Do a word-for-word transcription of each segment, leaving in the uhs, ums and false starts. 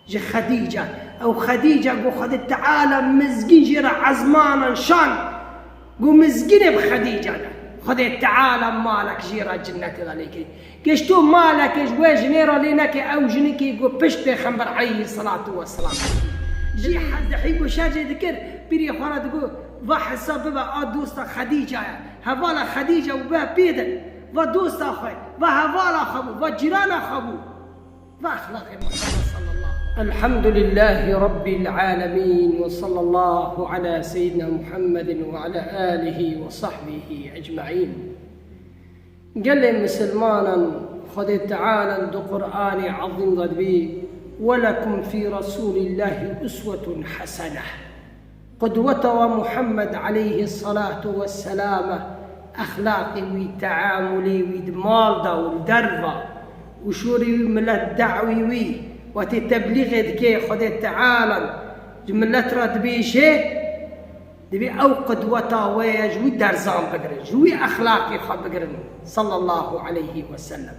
Ji Xedîce. Ew Xedîce ku Xwedê Teala mizgîn jê re ezmanan şan. Ku mizgînê bi Xedîce de. Xwedê Teala malek jê re cinnetê de lê kirî. Gişt û malekê ji wê jinê re lê neke, ew jinikê ku pişt Pêxember aleyhisselatu vesselam. Jî hez dihî ku şercê dikir, pîrê xwe re digo, va hesab bibe, a dosta Xedîce ye. Hevala Xedîce û be pê din. Va dosta xwe, va hevala xwe bû, va cîrana xwe bû. وأخلاق محمد صلى الله عليه وسلم. الحمد لله رب العالمين، وصلى الله على سيدنا محمد وعلى آله وصحبه أجمعين. Gelê misilmanan, Xwedê Teala di Qur'anê Ezîm de dibê, "ولكم في رسول الله أسوة حسنة." Qudweta we Muhammed aleyhisselatu vesselam e, exlaqê wî, teamulê wî di mal de û li derve û şûrê wî, milet dawî wî, wextê teblîxê dike Xwedê Teala ji milet re dibêje, dibê ew qudweta we ye, ji wî derzan bigirin, ji wî exlaqê xwe bigirin, sallallahu aleyhi ve sellem.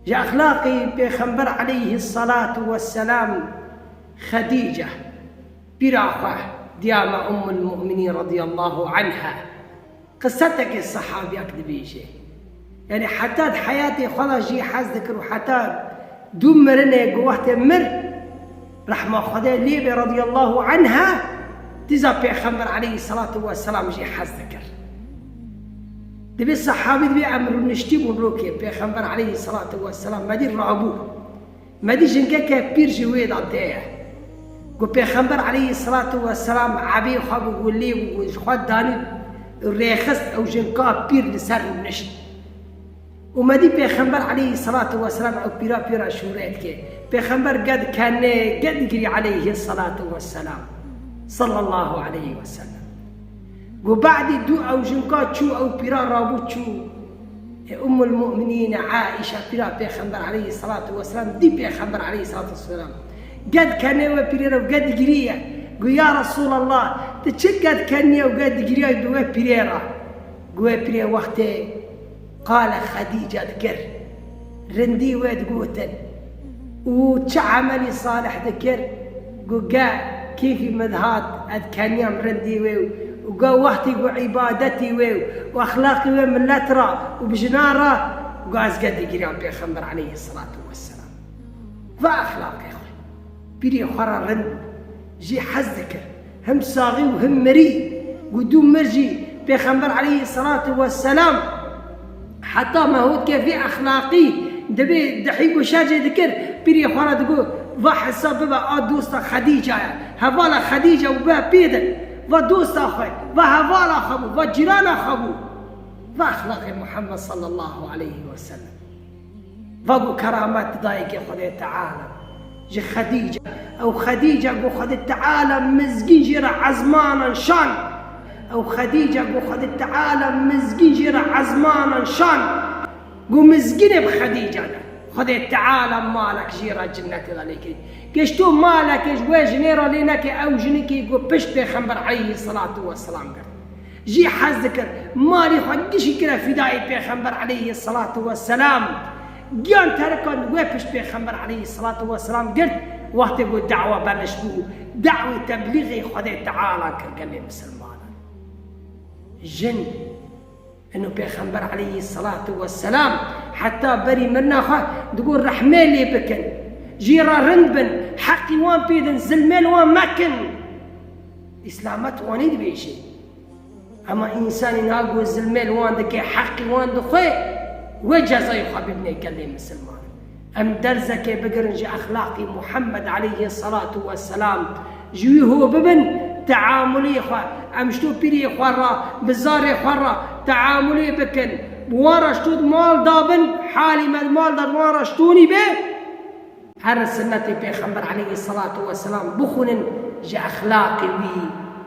Ji exlaqê Pêxember aleyhisselatu vesselam Xedîce, pîra xwe, diya me Ummul Mu'minîn radiyallahu anha, qisetekê sehabiyek dibêje. Yanî heta di heyatê xwe de jî hez dikir û heta dû mirinê ku wextê mir, rehma Xwedê lê be radiyallahu anha, dîsa Pêxember aleyhisselatu vesselam jî hez dikir. Dibê sehabî dibê em rûniştî bûn rokê Pêxember aleyhisselatu vesselam, me dî rabû. Me dî jinkeke pîr ji wê de tê ye. Ku Pêxember aleyhisselatu vesselam ebê xwe bû, ku lê bû, ji xwe danî rêxist, ew jinka pîr li ser rûnişt. Û me dî Pêxember aleyhisselatu vesselam ew pîra pîra şûrê dike. Pêxember ged kenê, ged digirî aleyhisselatu vesselam. Sallallahu aleyhi ve sellem. Ku badî dû ew jinka çû, ew pîra rabû çû. Ê Ummul Mu'minîn Aîşe, pîra Pêxember aleyhisselatu vesselam, dî Pêxember aleyhisselatu vesselam ged kenê wê pîrê re û ged digiriye. Gu, "Ya Resulallah, tu çi ged keniye û ged digiriye bi wê pîrê re?" Gu, wê pîrê wextê qala Xedîce dikir, rindî wê digotin û çi emelî salih dikir, gu, "Ge kêfî min dihat, ez keniyam rindî wê û, û ge wextî gu îbadetî wê û, û exlaqî wê milet re û bi jinan re, gu ez ge digiriyam Pêxember aleyhisselatu vesselam." Va exlaqê xwe. Pîrê xwe re rind bû. Jê hez dikir. Him saxî û him mirî. Gu dû mir jî Pêxember aleyhisselatu vesselam heta me hot ke vê exlaqî dibê dihî ku şercê dikir, pîrê xwe re digo, "Va hesab bibe, a dosta Xedîce ye. Hevala Xedîce û be pê din. Va dosta xwe, va hevala xwe bû, va cîrana xwe bû." Va exlaqê Muhammed sallallahu aleyhi ve sellem. Va ku keramet dayikê Xwedê Teala ji Xedîce. Ew Xedîce ku Xwedê Teala mizgîn jê re ezmanan şan. Ew Xedîce ku Xwedê Teala mizgîn jê re ezmanan şan. Ku mizgînê bi Xedîce de. Xwedê Teala malek jê re cinnetê de lê kirî. Gişt û malekê ji wê jinê re lê neke, ew jinikê ku pişt Pêxember aleyhisselatu vesselam girt. Jî hez dikir, malê xwe gişî kire fîdayê Pêxember aleyhisselatu vesselam. Giyan terikand wê pişt Pêxember aleyhisselatu vesselam girt, wextê ku dawa beniş bû, dawê teblîxê Xwedê Teala kir gelê misilmanan. Jin, ino Pêxember aleyhisselatu vesselam heta berî mirina xwe digo rehmê lê bikin, jê re rind bin, heqî wan pê din, zilmê li wan mekin. Îslamet wanî dibêjê. Ema însanî niha ku zilmê li wan dike, heqî wan dixwe, wê cezayê xwe bibîne gelê misilman. Em derzekê bigirin ji exlaqî Muhammed aleyhisselatu vesselam, ji wî ho bibin, teamulê xwe, em ji to pîrê xwe re, bi zarê xwe re teamulê bikin, bi wan re ji to di mal da bin, halî me di mal de bi wan re ji to nî be. Herin sinnetê Pêxember aleyhisselatu vesselam bixwînin, ji exlaqê wî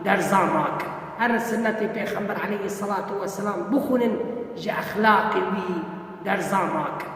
derzan rakin. Herin sinnetê Pêxember aleyhisselatu vesselam bixwînin, ji exlaqê wî derzan rakin.